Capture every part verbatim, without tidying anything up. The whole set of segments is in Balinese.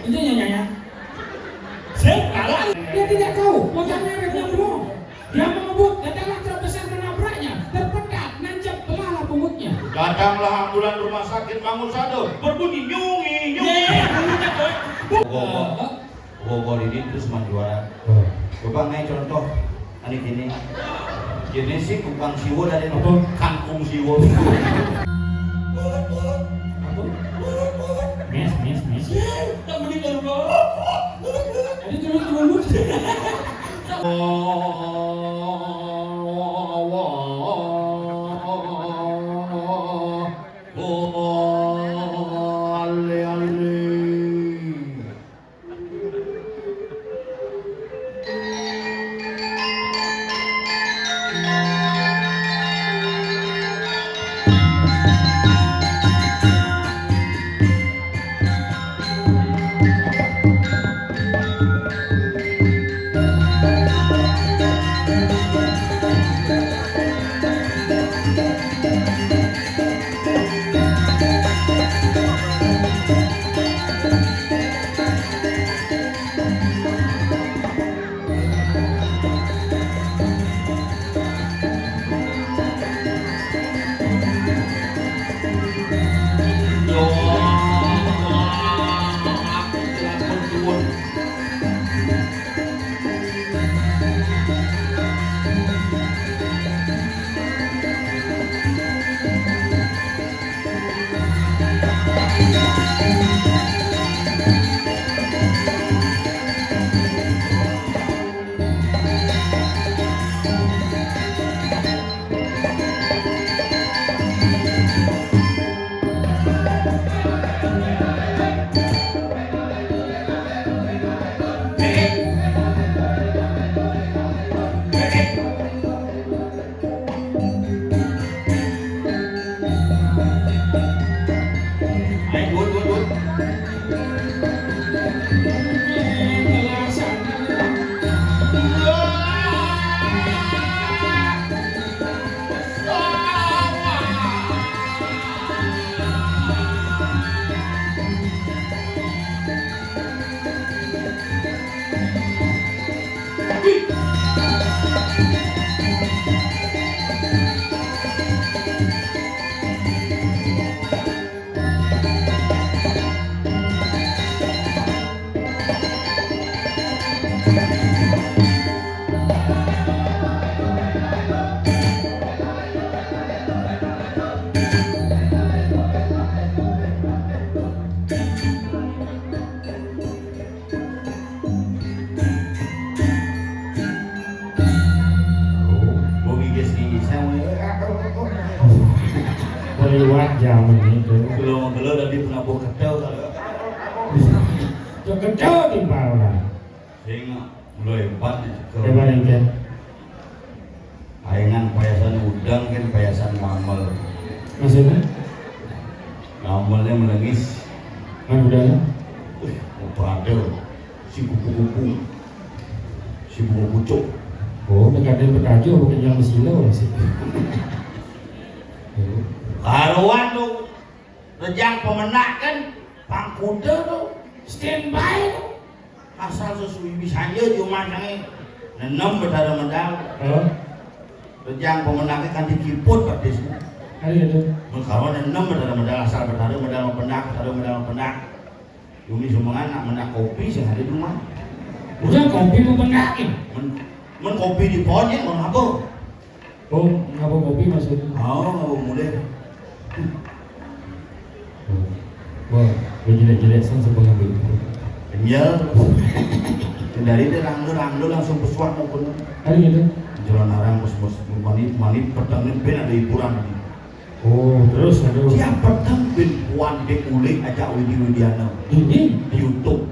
Itu nyanyinya. Sip, kalah. Dia tidak tahu, motornya remnya belum. Dia mengebut, datanglah truk besar menabraknya, terpental, nancep, belahlah pungutnya. Datanglah ambulan rumah sakit Mangun Sado, berbunyi nyungi, nyungi. Iya, iya, iya. Bungutnya, boy. Gua, gua, gua, gua ini terus main juara. Oh. Coba naik contoh, ini gini. Ini sih bukan siwo dari apa? Kangkung siwo. Apa? Mes, mes, mes. Tak meni baru. Ada dulu, dulu. Oh, ale, ale. Mau gigis-gigisan, weh. Liwat jaman itu. Kalau mau gelo tadi penabuh ketel, kalau. Yo ketel timpal lah. Sing mulai hebat nih, Ceko. Hebat, Ceko. Paingan payasan udang kan payasan ngamel. Maksudnya? Ngamelnya melengis. Kan udangnya? Wih, mau pada si kupu-kupu. Si bunga pucuk. Oh, nek ada petajo bukan yang mesilo sih. Karuan tuh. Rejang pemendak kan, pangkuda tuh, standby tuh. Asal sesuai bisanya cuma sange nenem Betara medal. Hah? Rejang pemendaknya kan dikiput petisnya. Hari itu. Mun kalau nenem Betara medal, asal Betara medal mau pendak, Betara medal mau pendak. Yumi sumengan nak mendak kopi sing ada di rumah. Udah kopi mau pendakin. Men, men kopi di pojok mau ngapa? Oh, ngapa kopi maksudnya? Oh, ngapa mulai? Oh. Wah, gue jelek-jelek sang sepengambil. Kenyal. Kendari dia rangdo-rangdo langsung pesuat mau pun. Hari gitu. Jalan arang bos-bos mani mani petang ni ben ada hiburan. Oh, terus ada. Siapa kan bin Puan Dek Ulik ajak Widi Widiana? Ini di YouTube.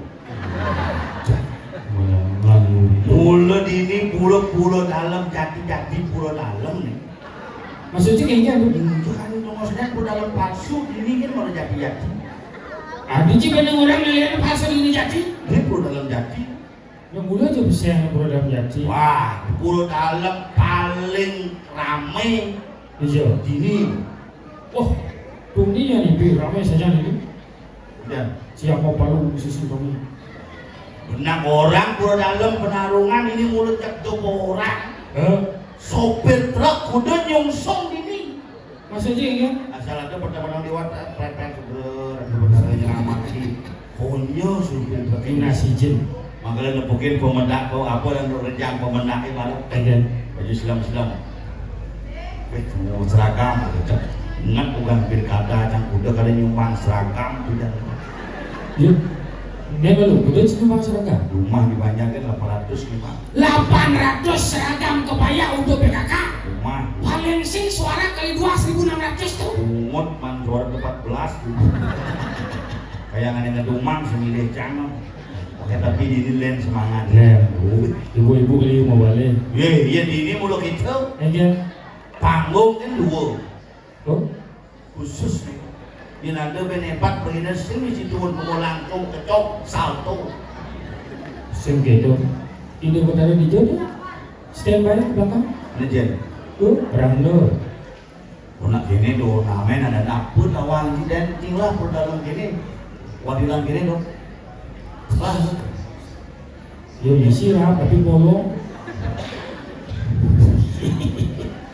Mana nganu. Mula dini pura-pura dalam, jati-jati pura dalam nih. Maksudnya kayaknya apa? Itu kan nomor saya pura dalam palsu, ini kan mau jati-jati. Ada sih bener orang ngeliatnya palsu ini jati. Ini pura dalam jati. Yang mulia aja bisa yang pura dalam jati. Wah, pura dalam paling rame. Iya. Dini. Wah, dunia nih, Pi, rame saja nih. Siapa palu di sisi kami? Benang orang pura dalam penarungan ini mulut cek orang. Hah? Sopir truk kuda nyungsong dini. Masih aja ya? Asal ada pertemanan lewat, eh, prepek seger, ada pertemanan nyelamat sih. Konyo sopir truk ini. Nasi jin. Makanya nepukin pemendak kau apa yang rejang pemendak ini malam. Iya. Baju silam-silam. Wis, mau seragam, cek. Ingat bukan pilkada, cang kuda kada nyumbang seragam, tidak. Iya. Dia belum, kuda nyumbang seragam. Rumah dibanyakin delapan ratus lima. Delapan ratus seragam kebaya untuk P K K. Rumah. Paling sing suara kali dua, seribu enam ratus tuh. Pungut man suara empat belas. Kayak ngene ngedumang semilih cang. Oke, tapi dini lain semangat. Lain. Oh, ibu-ibu liu mau balik. Iya, iya, dini mulu gitu. Iya. Panggung kan dua. Oh? Khusus nih. Yen ada band hebat, begini sing mesti turun ke langsung kecok, salto. Sing gitu. Ini Betara di jodoh. Standby di belakang. Ini Jen. Tuh, orang tuh. Oh, nak gini tuh, namanya ada dapur, lawan di dan tinggal pun dalam gini. Wadilan gini tuh. Lah. Ya, misi lah, tapi bolong.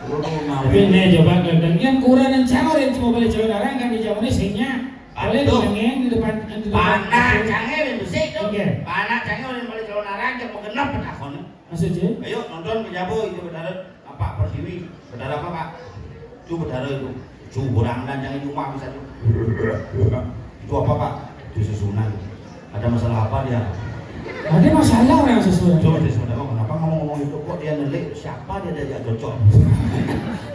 Lu tuh mau Tapi nih, coba kelihatan. Yang kurang yang cangor yang cuma boleh calon orang kan di zaman ini singnya. Boleh Aduh. Didengeng di depan, di depan. Panah cangir yang besi tuh. Oke. Panah cangir yang boleh calon orang, yang mau genap penakon. Maksudnya? Ayo, nonton ke Jabo, itu benar. Apa Pertiwi? Betara apa, Pak? Itu betara itu. Itu orang dan yang cuma bisa itu. Itu apa, Pak? Itu susunan. Ada masalah apa dia? Ada masalah orang susunan. Coba dia sebentar, "Oh, kenapa ngomong-ngomong itu? Kok dia nelik? Siapa dia diajak cocok?"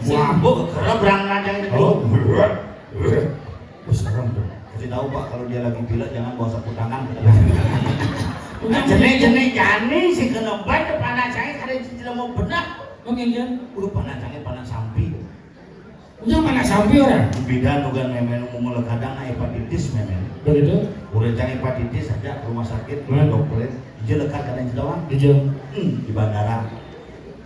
Mabuk, kerap orang dan yang itu. Oh. Wah, serem tuh. Kasih tahu, Pak, kalau dia lagi pilek jangan bawa sapu tangan. Nah, jenis-jenis jani sih kena ban depan saya kada jelema benak. Oke, iya. Udah panas cangkir, panas sampi. Yang mana sampi orang? Bidan bukan memen umum kadang hepatitis memen. Begitu. Udah cang hepatitis aja ke rumah sakit, Hmm. Dokter. Dia lekat kadang jelawan. Iya. Hmm, di bandara.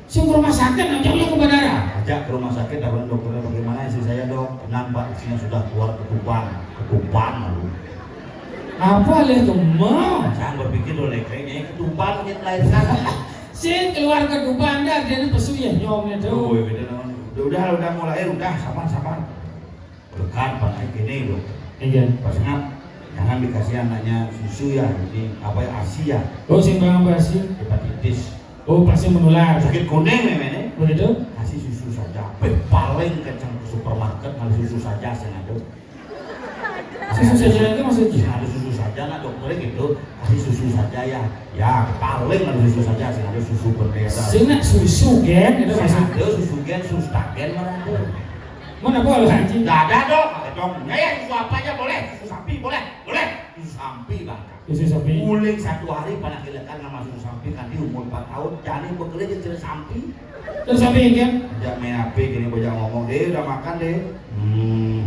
Sing ke rumah sakit, ajaknya ke bandara. Ajak ke rumah sakit, takon dokternya, "Bagaimana istri saya, Dok?" "Tenang, Pak, istrinya sudah keluar ketuban." Ketuban, lalu. Apa leh kema? Saya berpikir dulu, leh, kayaknya ketuban mungkin melahirkan. Sing keluar ketuban dah, dia ni pesu ya, nyom ni tu. Oh, iya, beda nama. Udah, udah, udah mulai, udah, sabar, sabar. Dekat, Pak, gini, Dok. Iya. Pas ngap, jangan dikasih anaknya susu ya, ini apa ya, asi ya. Oh, sing barang apa asi? Hepatitis. Oh, pasti menular. Sakit kuning memang ini. Begitu? Kasih susu saja. Peh, paling kencang ke supermarket, kalau susu saja sing ada. Susu saja itu maksudnya? Sing ada susu saja, nak dokternya gitu. Kasih susu saja ya. Ya, paling ada susu saja, sing ada susu bendera. Sing nak susu gen, itu Sing maksud- ada susu gen, susu tagen, mana ada. Mana boleh, anjing? Nggak ada, Dok. Kata Dok, ya, ya, susu apa aja boleh. Susu sapi boleh. Boleh. Susu sapi, Bang. Susu sapi. Uling satu hari panak ilekan nggak masuk sapi kan di umur empat tahun. Jadi bekerja jadi sampi. Terus sapi, kan? Ajak main H P, gini bocah ngomong, "Deh, udah makan, deh." Hmm.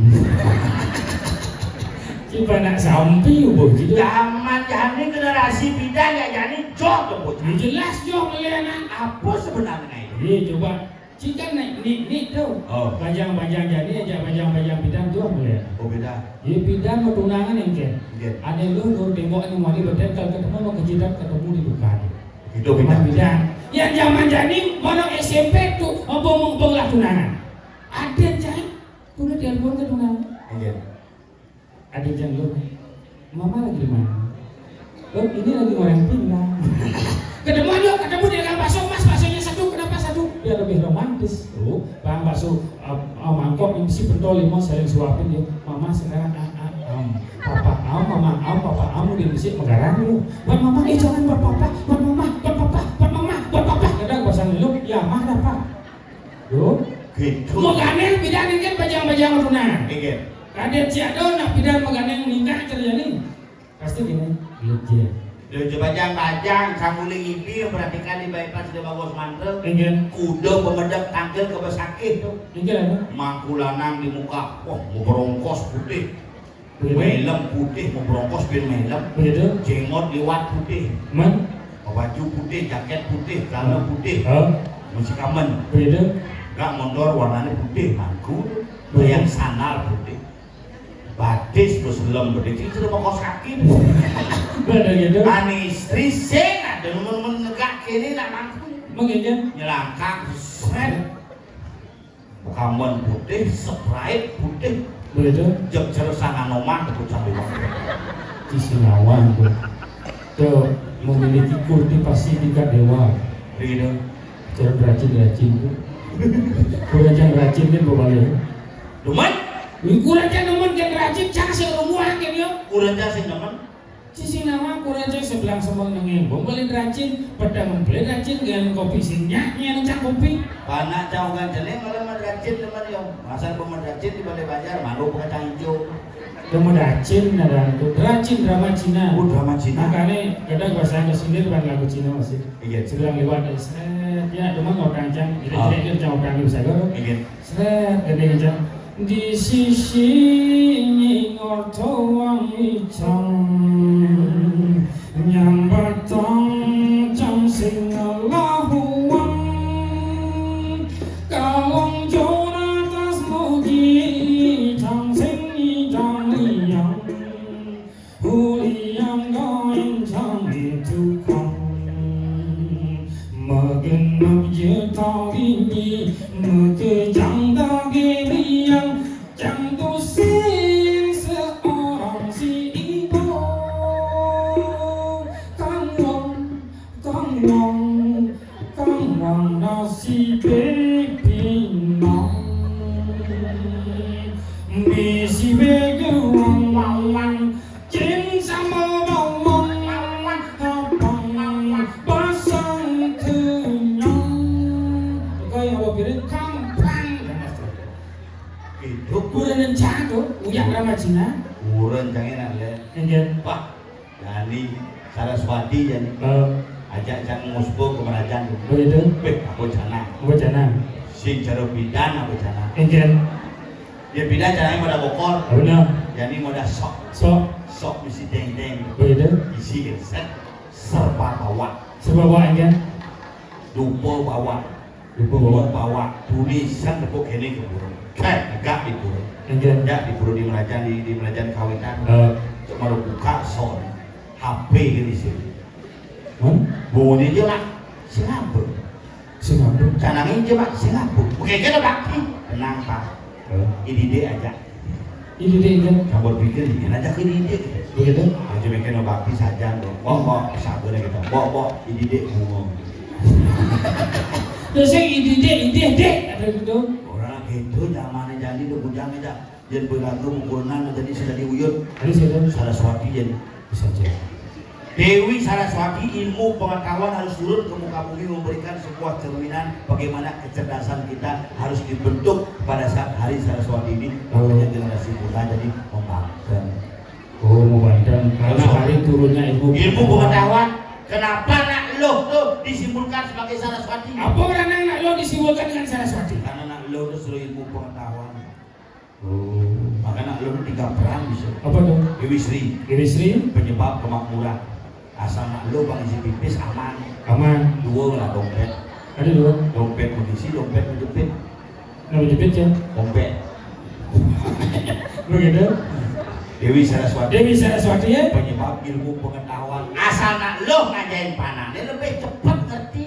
Coba nak sampi, ubuh gitu. Zaman jani generasi bidan ya jani joh tuh bocah. Ya jelas joh melihat anak. Apa sebenarnya itu? Iya, coba. Cik kan naik nik-nik tu. Oh. Bajang-bajang jani, ajak bajang-bajang bidan tu apa ya? Oh, beda. Ye bidan mau tunangan yang ke. Iya. Ada lu nur tembok ni mari betul kalau ketemu mau kejidat ketemu di buka tu. Itu Rumah bidan. Bidan. Yang zaman jani mana S M P tu, oh, bong, bong lah tunangan. Ada cai. Kuda telepon ke tunangan. Iya. Ada jang lu. Mama lagi di mana? Oh, ini lagi goreng pindang. Ketemu aja, ketemu di dalam bakso, "Mas, baksonya satu, kenapa satu?" Biar lebih romantis. Tuh, bang bakso, uh, uh, mangkok yang isi pentol lima, saling suapin dia. "Mama sekarang ah, ah, am. Papa am, mama am, papa am," dia mesti megarang lu. "Buat mama, eh, jangan buat papa, buat mama, buat papa, buat mama, buat papa." Kadang pasang lu, "Ya, mah dah, Pak." Tuh. Gitu. Mau ganeng bidan ini kan bajang-bajang tunangan. Iya. Kadang siap dong, nak bidan mau ganeng nikah terjadi. Pasti gini, belajar. Dia coba bajang-bajang, samuli ngipi, perhatikan di bypass dia bagus mantel. Iya. Kuda pemedek tangkil ke besakih tu. Iya, apa? Mangku lanang di muka, wah, mau berongkos putih. Begitu. Mailem putih, mau berongkos bin mailem. Begitu. Jengot liwat putih. Man? Mau baju putih, jaket putih, celana putih. Oh. Mesti kamen. Begitu. Gak mondor warnanya putih, mangku. Begitu. Yang sandal putih. Batis bos lem bedik sing sudah mau kos kaki. Bener gitu. Ani istri sing ada nemen-nemen negak kene nak mangku. Mungkin ya. Nyelangkang seret. Kamen putih, Sprite putih. Begitu. Jek jero sangan omah tepuk sambil makan. Di Sinawan tuh. Tuh memiliki kurti pasti tingkat dewa. Gitu. Jangan rajin-rajin tuh. Kurang jangan rajin kan bapak ya. Cuman Wih, kurang jangan nemen jangan rajin, jangan sih rumah kan ya. Kurang sing nemen. Sisi nama kurang aja sebelah semua nengin bombalin rajin, pedang membeli rajin dengan kopi sing nyak nyak cang kopi. Panak caukan jenis malah madracin teman yo. Masa pemedracin di Balai Banjar malu pakai cang hijau. Kemudian rajin ada itu rajin drama Cina. Oh, drama Cina. Makanya kadang bahasa Inggris sendiri kan lagu Cina masih. Iya. Sebelah lewat eh, seret ya cuma ngotang cang, jadi Ah. jadi cang ngotang bisa kok. Ingin. Seret gede cang. Di sisi ngorto wang icang nyambatang cang sing ngelahuang kalong jonatas mugi cang sing idang liang. Ulian gain cami tukang. Magenap je tawini, makejang dage biang, jang tu sing seorang si ibu. Kang wang, kang wang, kang wang nasi bebinang. Misi begeruang wang wang. Cin sambal bawang, abang pasang kenyang. Kau yang bawa piring kamplang. Hidup Kurang rencana tuh, uyak drama Cina. Kurang cang enak le. Enggak. Wah, Jani Saraswati Jani. Eh, Ajak cang ngusbo ke Merajan tuh. Begitu. Beh, aku sana. Apa cana? Sing cara bidan aku sana. Enggak. Dia bidan caranya mau ada bokor. Benar. Jani mau ada sok. So, Sok misi teng-teng. Begitu. Isi set. Serba bawa. Sebab enggak. Dupo bawa. Lupa Bawa bawa. Bawa. Tulisan tepuk kene ke burung. Kayak negak di burung. Enggak. Ya di burung di Merajan di, di Merajan kawitan. Eh, Cuma lu buka sok. H P ke di sini. Mon, Bunyi je lah. Singapura. Singapura. Canangin je pak Singapura. Oke kita bakti. Tenang pak. Eh, Ini dia aja. Ini dia enggak. Kamu pikir ini aja ke ini dia gitu. Begitu. Aja mikir no bakti saja tuh. Wah wah sabar gitu. Wah wah ini dia bunga. Terus yang ini dia, ini dia, ada gitu. Orang gitu zamannya jadi tuh bujang aja. Yang berlagu ukuran jadi sudah diuyut. Ada sih tuh. Saraswati jadi. Bisa aja. Dewi Saraswati, ilmu pengetahuan harus turun ke muka bumi memberikan sebuah cerminan bagaimana kecerdasan kita harus dibentuk pada saat hari Saraswati ini. Makanya generasi muda jadi membangun. Oh, mau banten. Karena Betul. Hari turunnya ilmu. Ilmu pengetahuan. Kenapa nak lo tuh disimpulkan sebagai Saraswati? Apa orang yang nak lo disimbolkan dengan Saraswati? Karena nak lo tuh seluruh ilmu pengetahuan. Oh. Maka nak lo tuh tiga peran bisa. Apa tuh? Dewi Sri, Dewi Sri, penyebab kemakmuran. Asal nak lo bang isi pipis aman. Aman. Dua lah dompet. Ada dua. Dompet berisi, dompet menjepit. Nama jepit ya? Dompet. Begitu. Dewi Saraswati. Dewi Saraswati ya. Penyebab ilmu pengetahuan. Asal nak lo ngajain panah, dia lebih cepat ngerti.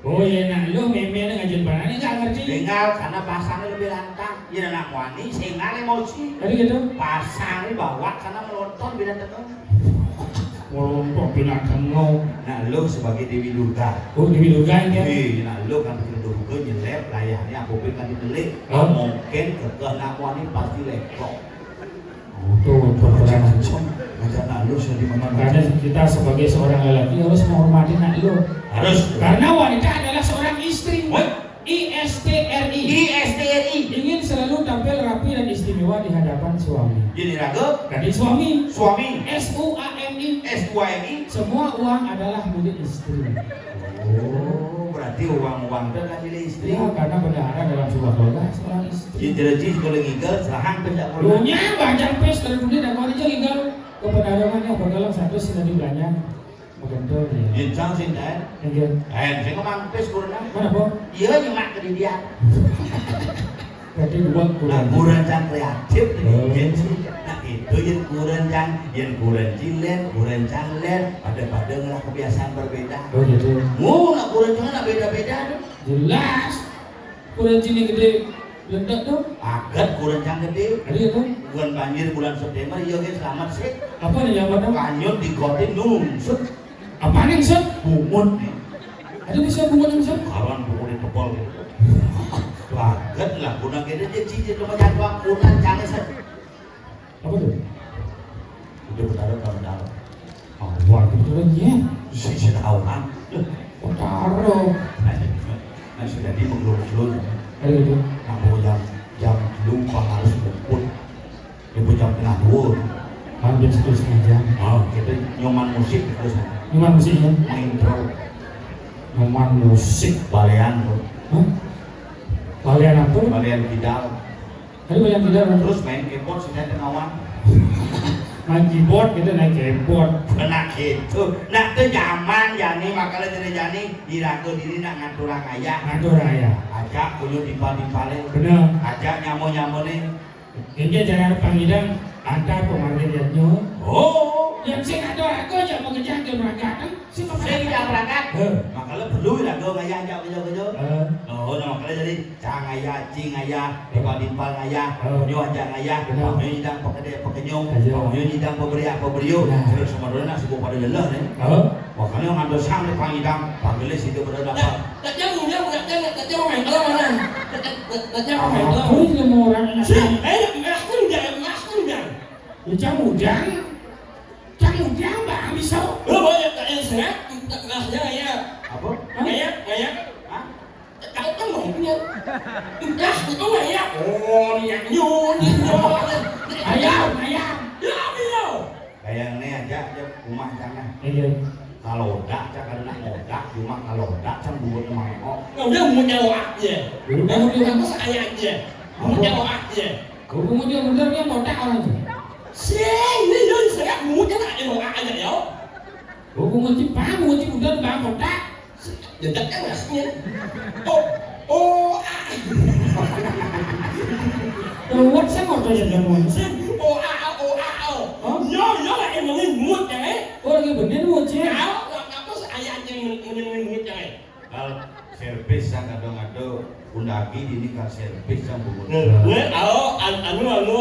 Oh iya, nak lo meme ada ngajain panah ini nggak ngerti. Tinggal karena bahasanya lebih lantang. Ya nak wani, sehingga emosi. Tadi gitu. Pasang ini bawa karena melonton bila tengah. Kelompok binatang mau. Nak lo sebagai Dewi Durga. Oh, Dewi Durga ini ya. Hei, nak lo kan bikin Durga nyelep, layahnya aku kan ditelik. Oh. Mungkin kekeh nak wani pasti lekok. Oh, tuh, tuh, Macam-macam. Macam nak lo sudah di mana? Makanya kita sebagai seorang lelaki harus menghormati nak lo. Harus. Karena wanita adalah seorang istri. What? I S T R I. I S T R I. Ingin selalu tampil rapi dan istimewa di hadapan suami. Jadi raga Tadi suami. Suami. S U A M I. S U A M I. Semua uang adalah milik istri. Oh, berarti uang-uang itu kan milik istri. Ya, karena bendahara dalam sebuah keluarga seorang istri. Jadi jelas kalau ngigal, serahan pun tak perlu. Dunia banyak pes terdunia dan kau aja tinggal kebenarannya bergalang satu sih tadi belanja. Betul ya. Jin sang sing taen. Enggak. Taen sing kemang pes kurang. Mana po? Iya nyemak ke dia. Berarti dua Nah, kurang. Kurang cang kreatif nih. Oh. Jin sih. Nah, Itu yén kurencang, yén kurencang lén, kurencang lén, pada-pada ngelah kebiasaan berbeda. Oh gitu. Mu nak kurencang nak beda-beda tuh. Jelas. Kurencang gedé, ledek tuh. Aget kurencang gedé. Ada ya tuh. Bulan banjir bulan September, iya gé selamat sih. Apa nih yang apa tuh? Kanyut digotin nyungsut. Apa nih, Sut? Bungut nih. Ada bisa bungut yang, Sut? Kawan bungut di tebal gitu. Aget lah, guna gedé dia cici cuma jadwal, guna jangan sih. Apa tuh? Itu betara kalau dalam. Awal itu betara nyén. Si si tahu kan. Betara. Nah, nah, sudah di menggelung-gelung. Ada gitu. Nah, mau jam jam lupa harus ngumpul. Ibu jam tengah dua. Hampir satu setengah jam. Oh, kita nyoman musik terus. Nyoman musik ya? Main drum. Nyoman musik. Balean tuh. Hah? Balean apa? Balean kidal. Tadi banyak tidak, Bang? Terus main keyboard, sudah tengawan. Main keyboard, kita naik keyboard. Nah gitu. Nah, itu zaman, Jani, makanya jadi Jani, diragu diri nak ngatur ayah. Ngatur ayah. Ajak kunyuk timpal-timpalé. Bener. Ajak nyamo-nyamone. Ini jangan pangidang, ada pemargin yatnya. Oh. Yang sing ada aku aja mau kerja ke mereka kan. Sing tidak berangkat. Heh. Makanya perlu lah kau ngayah ajak kerja-kerja. Heh. Oh, nah, makanya jadi cang ayah, cing ayah, timpal-timpal ayah, heh, nyo ajak ayah, benar, nyo nyidang pekedek pekenyung, iya, nyo nyidang peberiak peberiuk, nah, terus sama nak suku pada lelah nih. Heh. Makanya ngambil sang di pangidang, panggilnya situ pada dapat. Tak jauh, jauh, tak jauh, tak jauh, main kalau mana? Tak jauh, main kalau. Aku ini mau orang anak. Siap, eh, nak mengaku dah, nak mengaku dah. Ya, cang udang. Cang udang, Bang, bisa. Lo banyak tak yang sehat, tak kelasnya ya. Apa? Hah? Kayak, kayak. Hah? Tahu kan bang punya. Udah, itu kayak. Oh, niat nyo, niat nyo. Ayam, ayam. Ya, iya. Kayak ini aja, aja rumah sana. Iya. Kalau udah, cak ada nak ngodak, cuma kalau udah, cang buat main kok. Ya udah, mau nyawa aja. Udah, udah. Apa saya aja? Mau nyawa aja. Kuku muncul bener dia kotak orang tuh. Sing, ini dia saya muncul aja mau aja ya. Kuku muncul paham, muncul bener bang kotak. Jejak kan rasanya. Oh, oh, ah. Ruwet sih motor ya dia mau. Sing, oh, ah, ah, oh, ah, oh. Hah? Yo, yo lah emangnya muncul ya, eh? Oh, lagi bener muncul. Kau nggak apa saya aja yang mending muncul ya. Kal servis sang kadang ada undagi ini kal servis sang bungut. Nah, gue tahu an anu anu.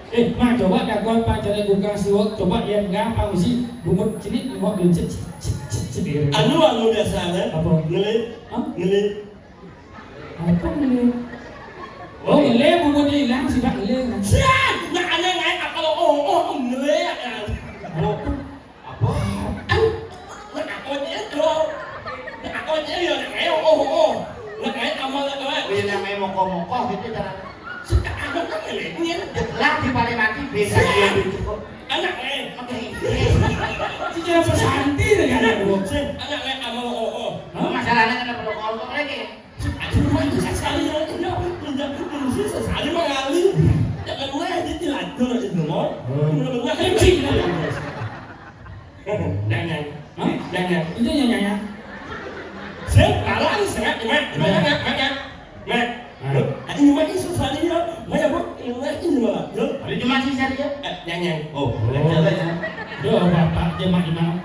Eh, mah coba dah gua pancare buka siwak, coba yang gampang sih bungut sini nengok dulu cek cek cek cek cek gitu. Anu anu biasa kan? Apa? Ngeli. Hah? Ngeli. Apa ngeli? Oh, ngeli bungut hilang sih, Pak, ngeli. Siap. Nah, aneh naik apa lo? Oh, oh, ngeli ya kan. Oh. Apa? Nak aku aja tu. Nak aku aja ya, nak ayo, oh, oh. Nak ayo amal nak ayo. Ini namanya mokoh-mokoh gitu cara. Suka aku kan ngeliatnya. Jelas di paling mati beda dia itu kok. Anak eh. Oke. Ini cara pesanti dengan aku. Anak eh amal oh, oh. Hah? Masalahnya kenapa lo kolkol lagi? Cuma itu sesali ya, ya, ya, sesali mengalir. Ya kedua ya, dia dilanjur itu loh. Benar-benar. Jangan. Hah? Jangan. Itu nyanyi. Sing, kalah, sing, mak, mak, mak, mak, mak, mak. Hah? Ini mak, ini sesali ya. Mak, ya, Bu, ini mak, ini mak. Yo. Ada cuma sih saya ya. Eh, jangan. Oh, oh. Ada ya. Yo, bapak, dia mak, mak.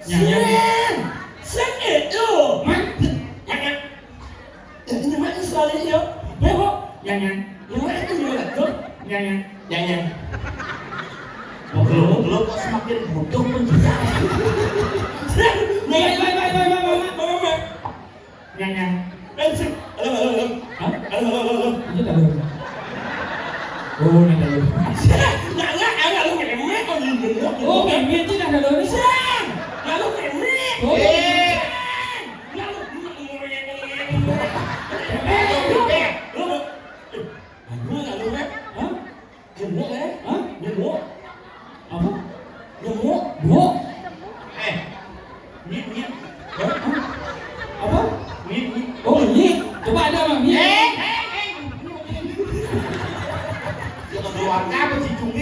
Jangan. Sing, sing itu. Mak, mak, mak. Ini mah Israel ini ya. Bebo. Nyanyang. Ini mah itu juga tuh. Nyanyang. Nyanyang. Belum, belum kok semakin butuh pun juga. Baik, baik, baik, baik, baik, baik, baik, baik. Nyanyang. Eh, sih. Halo, halo, halo. Hah? Halo, halo, halo, halo. Itu tak boleh. Oh, ini tak boleh. Nanya, nanya lu ngemek kok di bengong. Oh, ngemek itu tak boleh. Sih. Lalu ngemek. Oh, eh. Lalu, eh, eh, eh, eh. Hah? Nyemuk, eh? Hah? Nyemuk. Apa? Nyemuk. Nyemuk? Eh, nyit, nyit. Hah? Apa? Nyit, nyit. Oh, nyit. Coba ada, Bang. Nyit. Eh, eh, eh. Dia keluarga apa sih, Cung?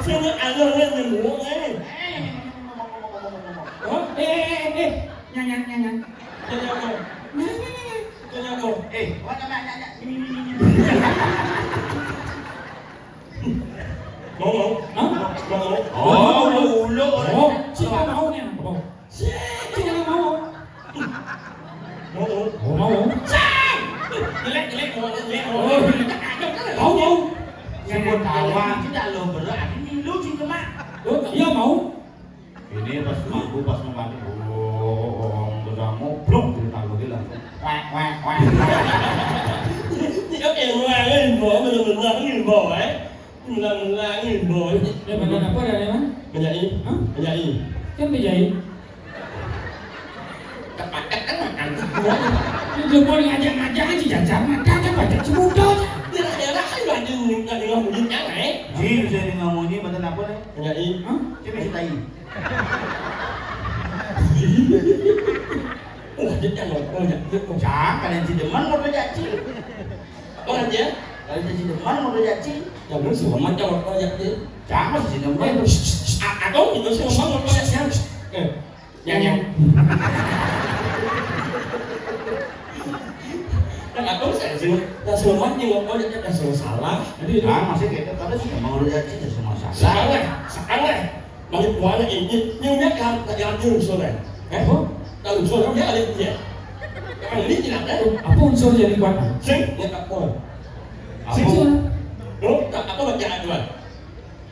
Sini ada nyemuk, eh. Eh, ngomong, ngomong, ngomong, ngomong. Hah? Eh, eh, eh, eh. Nyanyang, nyanyang. Nyanyang, nyanyang. Nyanyang, nyanyang. Nyanyang, nyanyang. Eh, apa nama nyanyang? Ini, ini, ini. Mau, mau. Hah? Mau. Oh, mau. Oh, sing mau nih, mau. Sing mau. Mau. Oh, mau. Sing. Jelek, jelek, mau, jelek, mau. Oh, mau, mau. Sing mau tawa. Tidak lo berat, ini lu sing kena. Oh, iya mau. Ini pas mampu, pas mau mati. Oh, udah mau blok, kita lagi langsung. Wek, wek, wek. Tidak, eh, wek, eh, mau, bener-bener, eh, mau, eh. Ulang-ulang, boy. Eh, bener apa dah, Mang? Penjai. Hah? Penjai. Kan penjai. Tepat kan makan. Ini cuma ngajak-ngajak aja, jajan makan, kan banyak semudo. Daerah-daerah kan ada yang minta dengan bunyi kan, eh? Ji, bisa dengan bunyi, betul apa nih? Penjai. Hah? Cuma si tai. Oh, dia jangan, oh, ya, oh. Jangan, kalian si demen, mau kerja, Ci. Apa aja? Kalau jadi depan mau kerja, Ci. Ya, belum semua macam apa ya, Ci. Jangan masih si depan. Eh, shh, shh, shh, a-, atau itu semua mau kerja, Ci. Eh, yang, yang. Kan atau saya sih, dah semua macam apa ya, dah semua salah. Jadi, ah, masih kayak itu, kalau sudah mau kerja, Ci, dah semua salah. Salah, salah. Balik kuala ini, nyonya kan tak jalan dulu, saudara. Eh? Apa? Kalau saudara, dia ada dia. Kalau ini tidak ada. Apa unsur jadi kuat? Sing, ya, tak kuat. Apa? Sing, sing. Lo, tak apa baca aturan?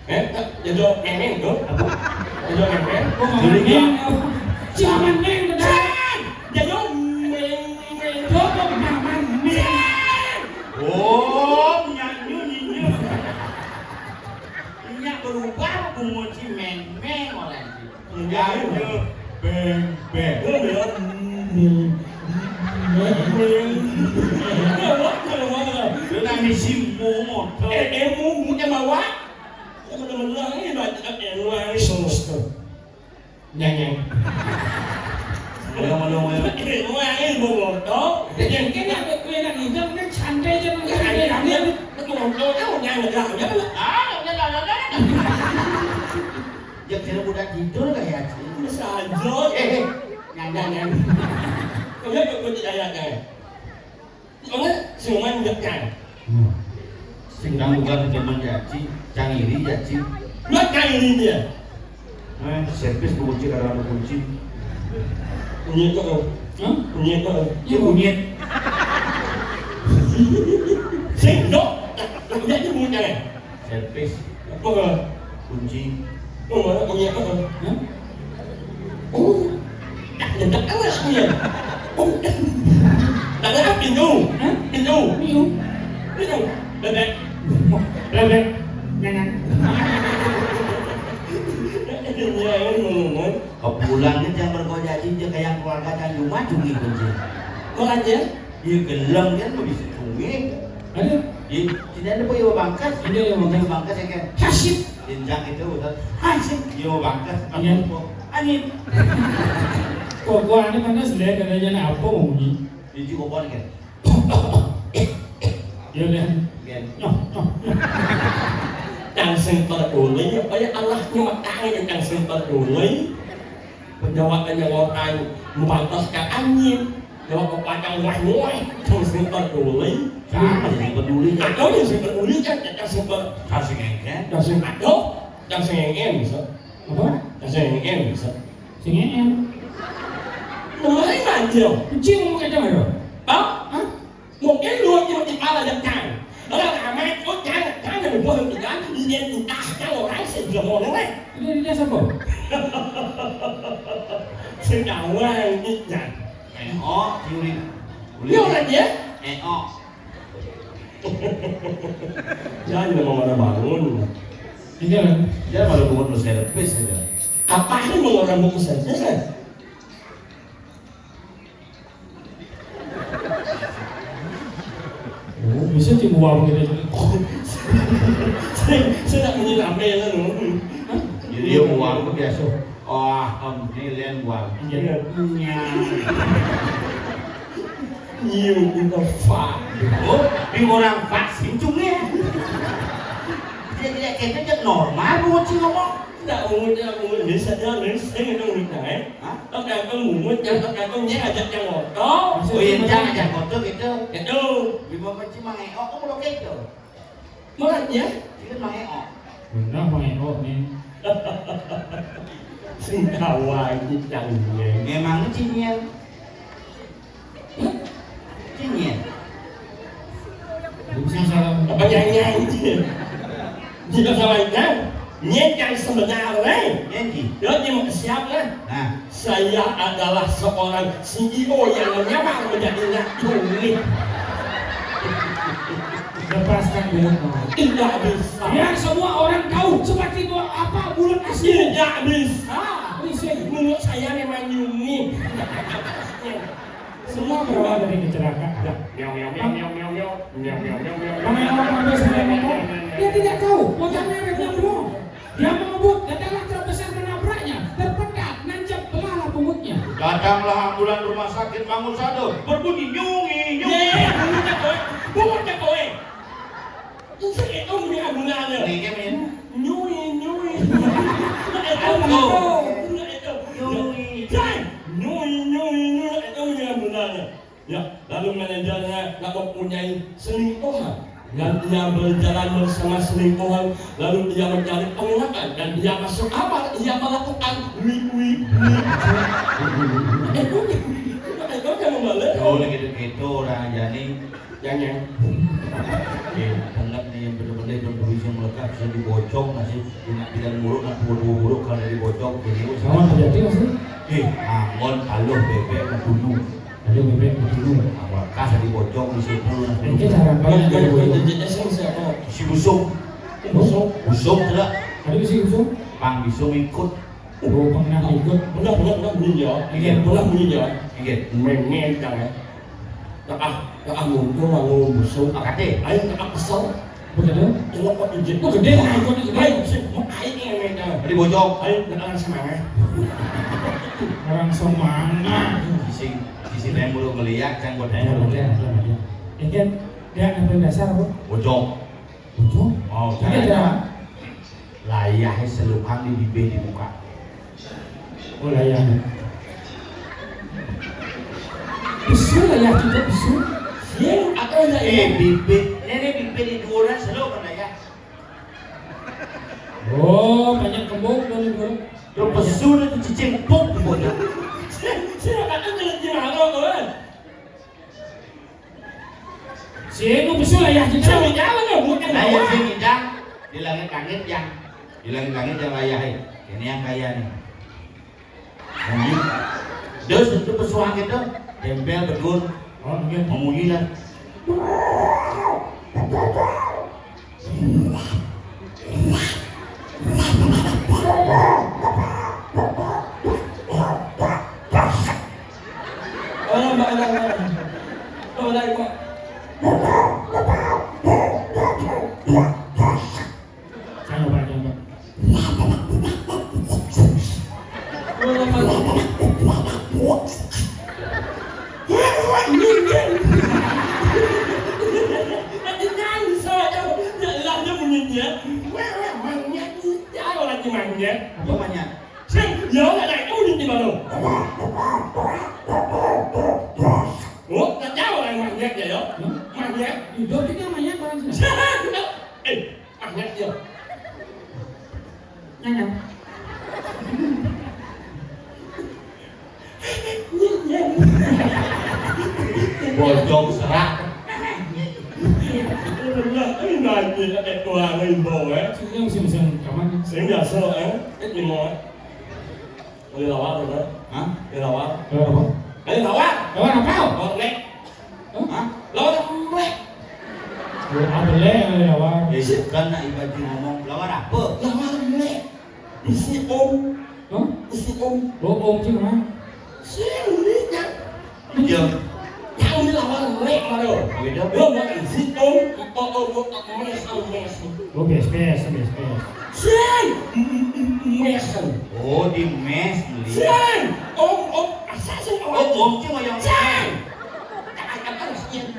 Eh, tak, ya, jawab memeng, tuh. Apa? Ya, jawab memeng. Oh, jadi memeng. Cuma memeng, benar. Sing! Ya, jawab memeng. Jawab, benar, memeng. Sing! Oh, nyanyi, nyanyi. Nya berubah bungut si meng-meng orang. Nyanyi beng-beng. Oh, ya. Lu nang misi mumut. Eh, eh, mumut yang bawa. Yang bener-bener ini baca yang lain. Nyeng, nyeng. Ngomong, ngomong, ngomong. Wah, ini bongoto. Yang kena aku enak hidup kan santai aja, kan, santai aja. Bongoto, tahu, nyang, nyang, nyang. Ah, nyang, nyang, nyang, nyang. Ya, kira budak tidur kayak, Ci. Saja. Eh, eh. Nyang, nyang, nyang. Kamu ikut, ikut, ikut, ikut. Soalnya semua nyekan. Hmm. Sing kamu kan teman jaci, cang iri jaci. Buat cang iri dia. Eh, servis kunci karena ada kunci. Kunci itu, oh. Hah? Kunci itu, oh. Ya, kunci. Sing, dok. Nah, nah, dia aja bunyi, eh. Servis. Apa? Kunci. Oh, mana kunci apa? Hah? Oh. Dah, dah, dah, awas dia. Oh. Dah, dah, pintu. Hah? Pintu. Pintu. Pintu. Bebek. Bebek. Jangan. Iya, iya, iya, iya. Kepulannya jangan berkojaji, dia kayak keluarga Tanjung Maju gitu, Ji. Makanya? Iya, gelem kan, bisa cungit. Ada? Di sini ada Pak Iwa Bangkas. Ada Iwa Bangkas. Iwa Bangkas ya kan? Hansip. Jenjang itu, betul. Hansip. Iwa Bangkas. Iya. Angin. Kok gua ini mana sih, katanya apa ngomongnya? Di Cikokon kan? Iya, kan? Kan. Noh, noh, noh. Cang sing peruli, apa ya Allah nyemetange cang sing peruli. Penjawabannya orang membatas ke angin. Jawab ke pacang wah wah, cang sing peruli. Cang sing peduli, cang. Atau yang sing peduli, cang, cang sing per-, cang sing ngengken. Cang sing aduh, cang sing ngengken, bisa. Apa? Cang sing ngengken, bisa. Sing ngengken. Kemarin aja. Kucing mau kacang ada? Hah? Hah? Mungkin lu yang di kepala yang cang. Orang ramai, oh, cang, cang, yang buah yang tiga, dia yang utah, cang, orang sih, dia mau noleh. Ini, ini siapa? Sing kawan, ini, cang. Eh, oh, Yuri. Ini orang dia? Eh, oh. Jangan mau mana bangun. Iya, kan? Dia malah bangun lu servis aja. Apa ini mau orang mau servis, kan? Oh, bisa sih buang gitu. Saya, saya tak punya rame lah, loh. Hah? Jadi dia buang tuh biasa. Oh, em, ini lian buang. Iya. Iya. Iya, kita fak. Oh, di orang vaksin cuma. Dia tidak kayaknya normal, buat sih ngomong. Ndak, ungut, ndak, ungut. Ini saja, ini sing, ini ungut, nah, eh. Hah? Tok kantong ungut, ya, tok kantong, ya, ajak yang motor. Oh, iya, jangan ajak motor gitu. Gitu. Di bawah kunci mang Eo, kok belum gitu? Makanya. Itu mang Eo. Bener, Bang Eko nih. Sing kawaii cangnya. Emang cingnya. Cingnya. Bisa salah. Apa nyanyi? Jika salah kan? Nyet yang sebenarnya. Nyanyi. Dia mau siap lah. Nah. Saya adalah seorang C E O yang menyamar menjadi Nak Juli. Lepaskan dia, Pak. Tidak bisa. Biar semua orang tahu seperti bu-, apa bulan asli. Tidak bisa. Bisa. Menurut saya memang unik. Semua berawal dari kecelakaan. Miau, miau, miau, miau, miau, miau. Miau, miau, miau, miau, miau. Bang Eko sampai ngomong, dia tidak tahu. Motornya ada yang belum. Dia mengebut, dan dalam truk besar menabraknya, terpental, nancep, belahlah punggungnya. Datanglah ambulan rumah sakit Mangun Sado, berbunyi nyungi, nyungi. Ye, bungunya kowe, bungunya kowe. Itu itu bunyi ambulannya. Ini kan ini. Nyungi, nyungi. Itu, itu, itu. Nyungi. Say, nyungi, nyungi, nyungi. Itu bunyi ambulannya. Ya, lalu manajernya nggak mempunyai selingkuhan. Dan ia berjalan bersama selingkuhan, lalu ia mencari pengenalan, dan ia masuk kamar, ia melakukan wi, wi, wi. Itu, itu kan membalas. Kalau gitu-gitu, orang jani. Yang, yang. Eh, banget nih, yang bener-bener yang bisa melekat, bisa dibocong, masih enak bilang mulu, nak dua-dua mulu, kalau dibocong, jadi. Sama terjadi, Mas? Eh, angon, taluh, bebek, ngebunuh. Ada bebek dulu. Awak kas di bocong di situ. Ini cara apa? Yang ada bocong? Si busung. Busung. Busung tidak. Ada si busung? Pang busung ikut. Oh, pernah ikut. Pernah, pernah, pernah bunyi ya. Iya. Pernah bunyi ya. Iya. Main-main kan ya. Nah, ah, nah, ah, mumpung, ah, ngomong busung. Ah, kate. Ayo, ah, kesel. Begitu? Tengok kok izin. Oh, gede lah, ikutnya gede. Ayo, sih, mau ayo ini yang main. Di bocong. Ayo, nah, orang semangat. Orang semangat. Sing, sing yang belum melihat, yang buat yang belum melihat. Ini kan, dia ada dasar apa? Bocong. Bocong? Oh, ada. Layahnya selukang di bibir di muka. Oh, layahnya. Besar layah kita, besar. Sing, apa layah? Eh, bibir. Nenek bibir di dua orang selalu kan layah. Oh, banyak kembung dari dulu. Terus pesu itu cicing puk di bocah. Sing, sing, apa tuh jalan gimana, kawan? Sing, pesu layah kita. Sing, jalan ya, bukan. Layah sing ngidang di langit-langit yang, di langit-langit yang layah, eh. Ini yang kaya nih. Munyi. Terus itu pesu angin tuh, tempel betul. Oh, iya. Memunyi lah. Oh, Mbak, Mbak, Mbak. Oh, Mbak, Mbak. Jangan, Pak, jangan, Pak. Apa monyet? Sing, ya, nggak tahu di mana. Oh, nggak tahu orang monyet ya, ya? Hmm? Monyet. Hidup itu monyet, Bang. Eh, Monyet ya. Nanya. Bocong serak. Ini nanti ada dua ribu, eh. Sing, sing, sing, kapan? Sing biasa, eh. Eh, lima, eh. Beli lawar, bener? Hah? Beli lawar. Lawar apa? Beli lawar. Lawar apa? Lawar lek. Hah? Hah? Lawar lek. Lawar apa lek, lawar? Eh, bukan nak ibaji ngomong. Lawar apa? Lawar lek. Isi om. Hah? Isi om. Oh, om itu mana? Sini, kan? Iya. Yang di lawar lek, mana? Beda. Lo mau isi om, om, om, om, mes, om, mes. Oh, bes, bes, bes, bes. Sing! M-, m-, m-, mesen. Oh, di mes beli. Sing! Om, om, asa sing om. Oh, om cuma yang sing! Apa sih?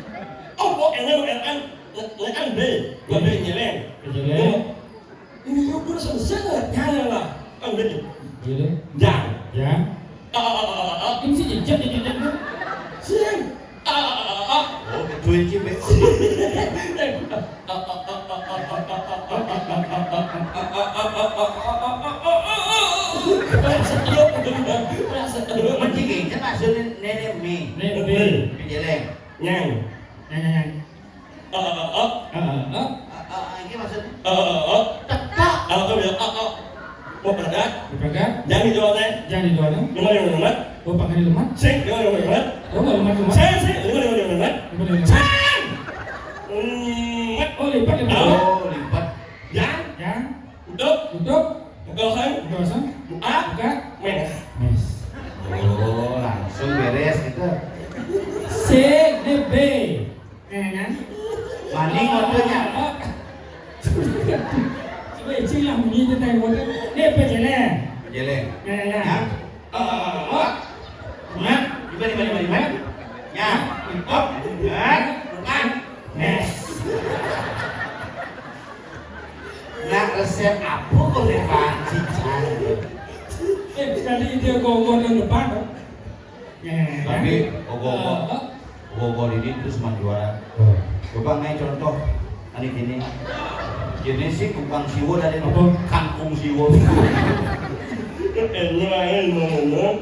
Om, om, N, N, N, N, B. Iya. B, nyeleng. Nyeleng. Ini ukur selesai lah, nyala lah. Om, B. Iya. Jang. Jang. Ah, ah, ah, ah, ah. Ini sih jejak, jejak, jejak, kan? Sing. Ah, ah, ah, ah, ah. Oh, betul sih, Mbak. Ah, ah, ah, ah, ah. Mending ini maksudnya nenek mi. Nenek mi. Jeleng. Nyang. Nyang, nyang, nyang. Heeh, heeh. Heeh, heeh. Heeh, heeh, ini maksudnya. Heeh, heeh. Tekak. Heeh, heeh, heeh. Mau berangkat? Mau berangkat? Jangan di doa, teh. Jangan di doa, teh. Lima, lima, lima. Oh, pakai di lemak. Sing, lima, lima, lima. Oh, nggak lemak, lemak. Sing, sing, lima, lima, lima, lima. Lima, lima, lima. Sing. Lemak. Oh, lipat, lipat. Oh, lipat. Yang. Yang. Untuk. Untuk. Kosong. Kosong. Buka. Buka. Mes. Mes. Oh, langsung beres gitu. Sing, ini B. Eh, kan? Maning motornya. Coba izin lah, bunyi tentang motor. Ini pejeleng. Pejeleng. Ya, ya, ya. Hah? Oh, oh, oh, oh. Mat. Gimana, gimana, gimana, gimana? Ya. Oh, kan? Bukan. Nes. Nak resep apa kok lebar cicak? Eh, tadi dia gogor yang depan, kan? Ya, ya, ya. Tapi ogo-ogo, ogo-ogo ini terus manjuara. Oh. Coba ngai contoh, ani gini. Gini sih tukang siwo dari apa? Kangkung siwo. Ini aja ngomong,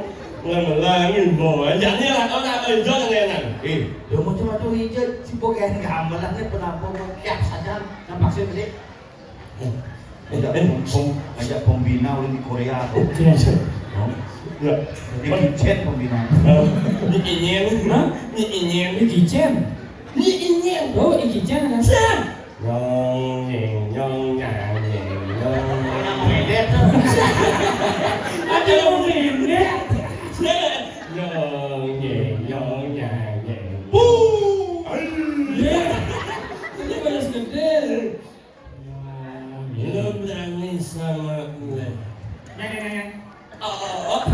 ngemelangin bawa. Jadi lah, kau nak kerja dengan. Eh, dia macam-macam hijau, si bukan gamelannya kenapa mau kiap saja, nampak sih, beli. Ngajak pem-, pem-, ngajak pembina ulin di Korea tuh. Oke. Oh. Ya. Ini kicen pembina. Eh, ini ingin, hah? Ini ingin. Ini kicen. Ini ingin. Oh, ini kicen kan? Sen. Nyong, nyeng, nyong, nyang, nyeng, nyong. Orang medet tuh. Ada orang medet. Nyong, nyeng, nyong, nyang, nyeng. Buh. Iya. Ini balas gede. Lu berani sama gue? Neng, neng, neng, neng. Oh, oh, oh.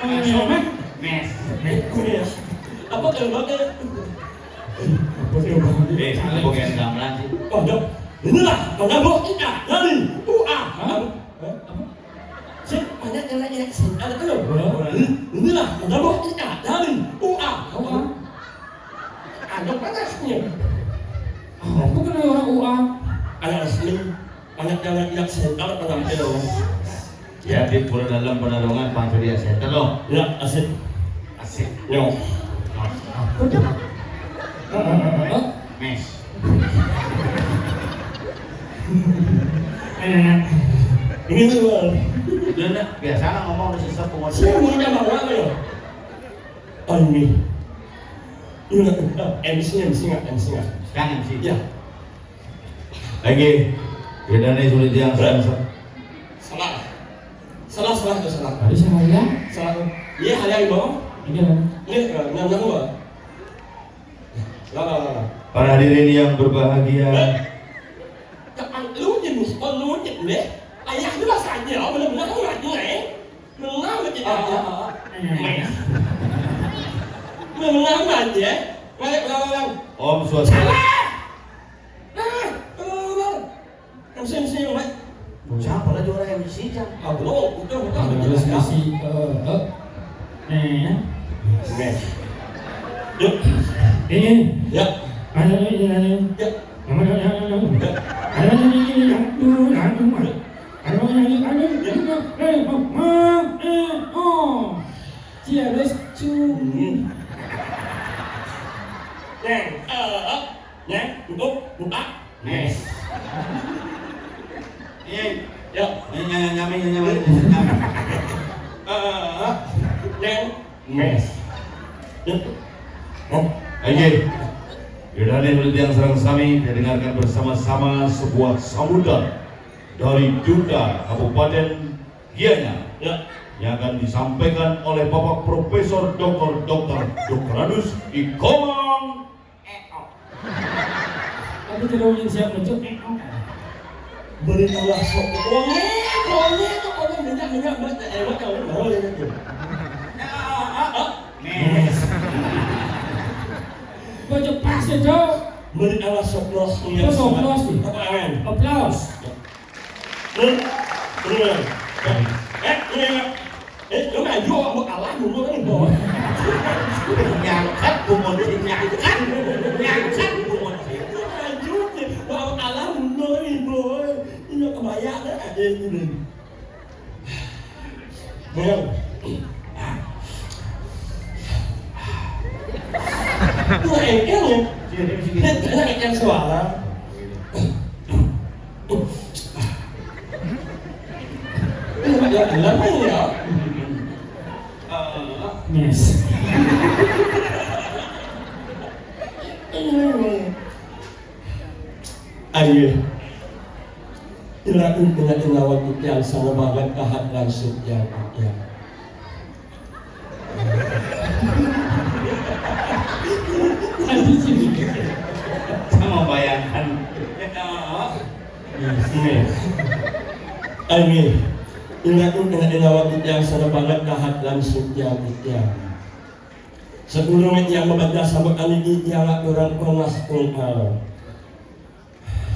Oh, iya, iya, iya. Mes. Mes. Mes. Apa kalau bakal? Apa kalau bakal? Eh, bukan gamelan sih. Oh, dok. Inilah pengaruh kita dari U A. Hah? Apa? Apa? Sing, banyak yang nanya, sing, ada tuh. Hah? Inilah pengaruh kita dari U A. Apa? Ada panasnya. Apa kena orang U A? Anak asli, anak dalam tidak sentral penampilan. Ya, di pura dalam penarongan, Pak Surya Center loh. Ya, asik. Asik. Yo. Apa tuh? Mes. Eh, ini tuh, Bang. Dia nak biasa lah ngomong, udah sesek, ngomong. Saya mau minta maaf, ya. Oh, ini. Ini nggak, eh, M C, M C nggak, M C nggak. Kan M C. Ya. Lagi. Bedanya sulit yang sama. Salah. Salah, salah, itu salah. Tadi saya ya? Salah. Iya, hal yang bawa. Iya, kan? Ini, eh, nyam, nyam, bawa. Lah, lah, lah, lah. Para hadirin yang berbahagia. Eh, kapan lu jenuh, oh, lu jenuh, eh? Ayah lu lah saja, oh, benar-benar lu lagi, eh? Menang aja. Ah, ah, ah, ah. Menang aja. Balik ulang-ulang. Om Swastiastu. Salah. Ah, ulang-ulang. Yang sini, sini, Mat. Siapa lagi orang yang isi, Cang? Ah, belum. Udah, udah. Harus isi, eh, eh. Nih, ya. Nih. Yuk. Ini. Ya. Ayo, ayo, ayo. Ya. Yang mana, yang mana, yang mana? Ya. Ayo, ayo, ayo, ayo, ayo, ayo, ayo, ayo, ayo, ayo, ayo, ayo, ayo, ayo, ayo, ayo, ayo, ayo. Cheers, cung. Neng, eh, neng, untuk buka. Nes. Iya. Yuk. Ini nyampe, nyampe, nyampe, nyampe. Eh, neng. Mes. Yuk. Oh, oke. Yaudah nih, menurut yang sareng sami, kita dengarkan bersama-sama sebuah sambutan dari Duta Kabupaten Gianyar, ya, yang akan disampaikan oleh Bapak Profesor Doktor Doktor Doktorandus Ikomang. Tapi tidak mungkin siap muncul. Beri Allah sok. Pokoknya, pokoknya itu pokoknya minyak, minyak, minyak, eh, minyak, minyak, minyak, minyak. Mes. Bocah pas itu. Beri Allah sok. Itu sok sih. Apa, amin? Aplaus. Eh, bener. Eh, iya. Eh, lu maju, mau kalah dulu nih, Boy. Nyangkat, Bu Monsi, nyangkat. Nyangkat, Bu Monsi. Maju, mau kalah dulu nih, Boy. Ini kebayang, eh. Engkel ya. Enak engkel suara. Ini ya, lama ya. Yes. Ayo. Ila intina ila waktu yang sama banget kahat langsung ya. Ya. Sama bayangkan. Amin. Amin. Ingat, ingat, ingat waktu yang sana banget kahat langsung ya, ya. Sebelum yang membaca sama kali ini, ya, orang pengas ungkal.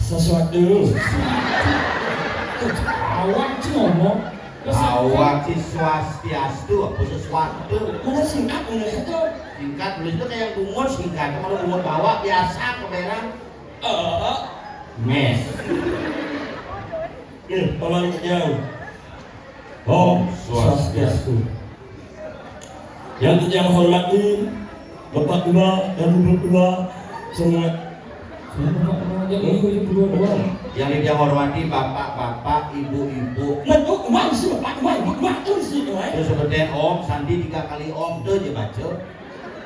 Sesuatu. Awak sih ngomong. Awak sih swastiastu, apa sesuatu? Mana singkat nulis itu? Singkat nulis itu kayak bungut singkat, kalau bungut bawa biasa keberang. Eh, mes. Nih, paman yang Om Swastiastu. Yang kita hormati, Bapak Tua dan Ibu Tua semua. Saya Bapak Tua aja, ini ibu dua doang. Yang kita hormati, bapak-bapak, ibu-ibu. Nah, tuh, uang sih, Bapak, uang, Bapak, uang sih, uang. Terus seperti Om, Sandi tiga kali Om, tuh aja baca.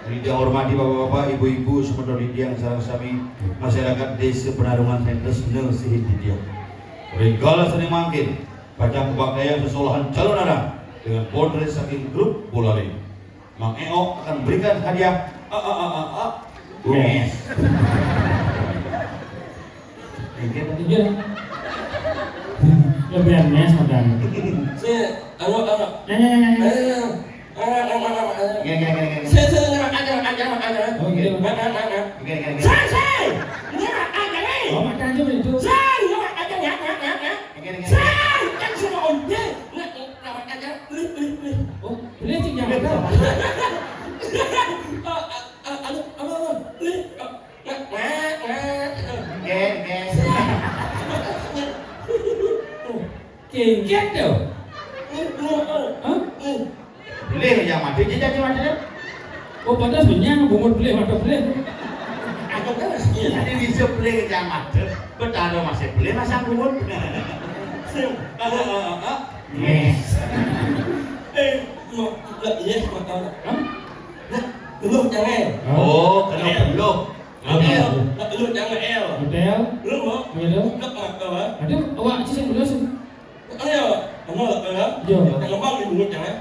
Yang kita hormati, bapak-bapak, ibu-ibu, semeton yang sareng sami, masyarakat Desa Penarungan Sentes, nang sihit dia. Regala seni mangkin. Pacang kabaktian sesolahan calonarang dengan potret saking grup Bolalé. Mang Eo akan memberikan hadiah. A, a, a, a, a. Mes. Inggih. Inggih. Lebih mes modal. Si, anu, anu. Nah, nah, nah, nah, nah. Eh, Nggih, nggih, nggih, nggih. Saya, saya, nggak ada, nggak ada, nggak ada. Oh, nggih. Nggak, nggak, nggak, nggak. Nggih, nggih, nggih. Saya, saya, nggak ada, nih. Oh, makan aja itu. Saya, nggak ada, nggak, nggak, nggak, nggak. Nggih, nggih, nggih. Saya, kan sama Om J, nggak, nggak, nggak ada. Lih, lih, lih. Oh, beli sih jangan. Oh, a-, a-, anu, apa, apa? Lih, oh, nggak, nggak, nggak. Nggih, nggih. Kengket tuh. Hah? Belih yang mati, dia jadi mati. Oh, pantas menyang, bungut belih, mata belih. Aku kan, iya, tadi bisa belih yang mati. Betara masih belih, masang bungut. Sing, kalau, eh, eh, eh. Yes. Eh, mau, iya, mau tahu. Hah? Nah, belum jangan. Oh, kalau belum. Apa? L. Nak dulu jangan L. Hotel. Belum, mau? Hotel. Nak apa? Aduh, awak aja sing dulu sih. Ayo, kamu lah, ya? Iya. Yang ngembang di bungut jangan.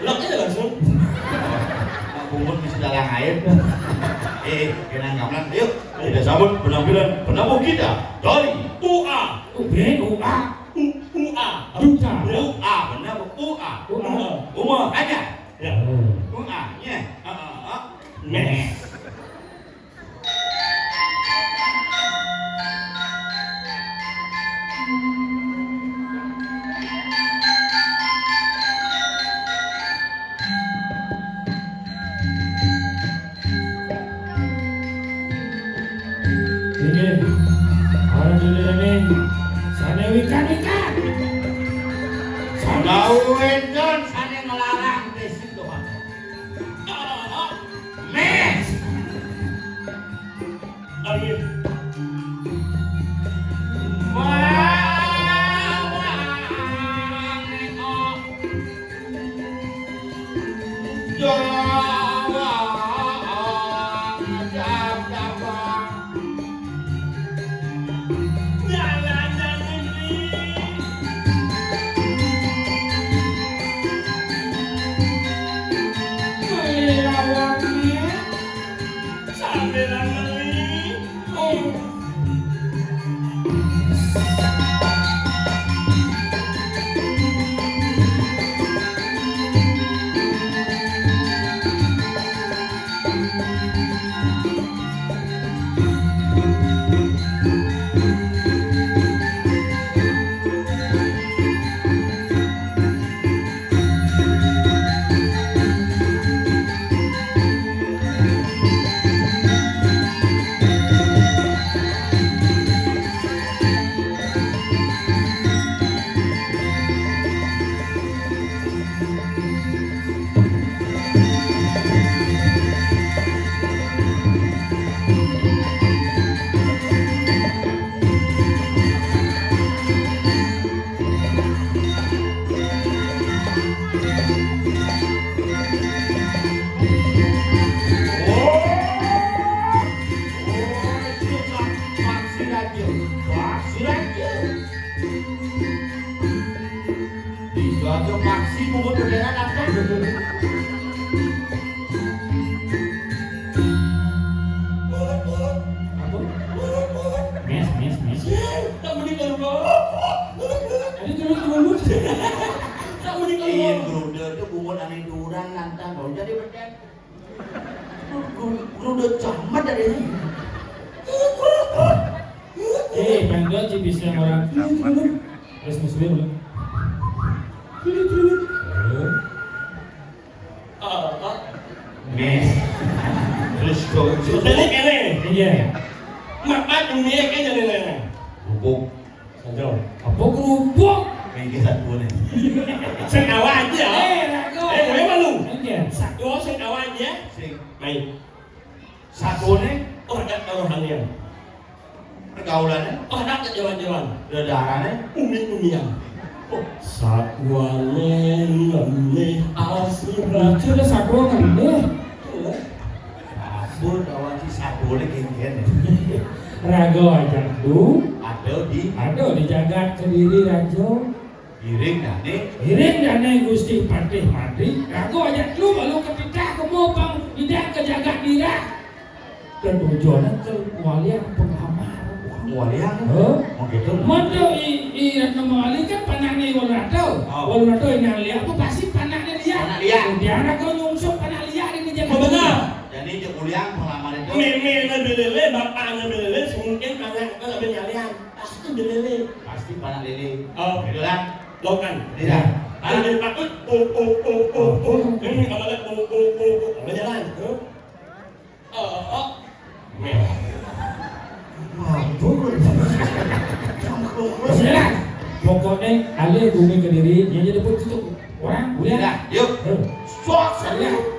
Lak aja langsung. Nak bungut bisa dalam air. Eh, kenang gamelan. Ayo, kita sambut penampilan penabuh kita dari U A. U B, U A. U-, U A. Duta. U A, benar, U A. U A. Uma aja. Ya. Oh. U A, ya. Ah, ah, ah. Yes. Ini, orang Indonesia ini, sana wikan-wikan. Sana wédon sana ngelarang di situ. Mes. Amin. Wah, wah, wah. Oh, jadi bedak. Gru-, gru-, gruda camat ada ini. Eh, panggil si bisa orang. Terus muslim lah. Nih. Terus tuh. Ini kene. Iya. Maka dunia kene nih. Bubuk. Saja. Apa kerupuk? Mengke satu nih. Sing awak aja. Eh, ragu. Eh, memang lu. Iya. Satu sing awak aja. Sing. Baik. Satu nih. Oh, ada rohanian. Pergaulannya. Oh, ada jalan-jalan. Dedarahannya. Umi-umian. Oh, sakuane ngeneh asura. Itu udah sakuan ngeneh. Iya. Abon awan si sabole kengken. Raga aja lu. Ada di. Ada di jagat Kediri, Rajo. Iring dane. Iring dane Gusti Patih Mati. Raga aja lu malu ketitah kemu pang idak ke jagat Dirah. Ketujuannya ke walian penglamar. Walian? Hah? Oh gitu. Mada i, i Ratna Mawali kan panaknya Walunato. Oh. Walunato yang lihat apa pasti panaknya dia. Panak liat. Dia raga nyungsung panak liat ini jagat. Oh, benar. Jadi cek uliang pengalaman itu. Méména bilélé, bapakna bilélé, sing mungkin anak itu lebih nyalian. Pasti bilélé. Pasti panak lélé. Oh. Betul kan? Lo kan? Iya. Ada takut, oh, oh, oh, oh, oh. Ini kalau lihat, oh, oh, oh, oh. Ada jalan, tuh. Oh, oh, oh. Méh. Mabuk. Udah. Pokoknya alih bumi Kediri, dia jadi pun tutup. Orang, udah. Udah, yuk. Eh. Sok, iya.